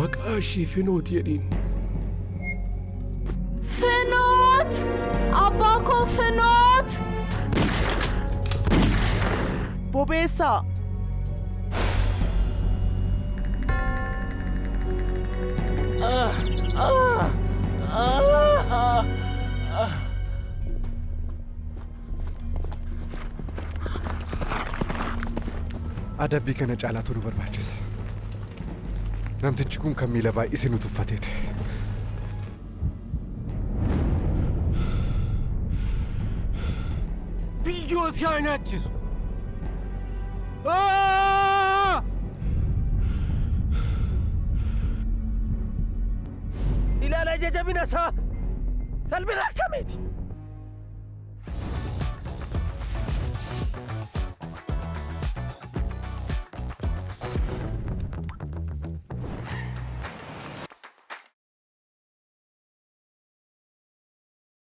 Maqaa ishii Finoot jedhiin. Finoot! Abbaa koo Finoot! Bobeessaa! Adabbii kana caalaatu nu barbaachisa. Namtichi kun kan miila baay'isee nu tuffateeti. Biyyoo si haa nyaachisu. Aaaa! Ilaala ija jabina isaa! Salphina akkamiiti?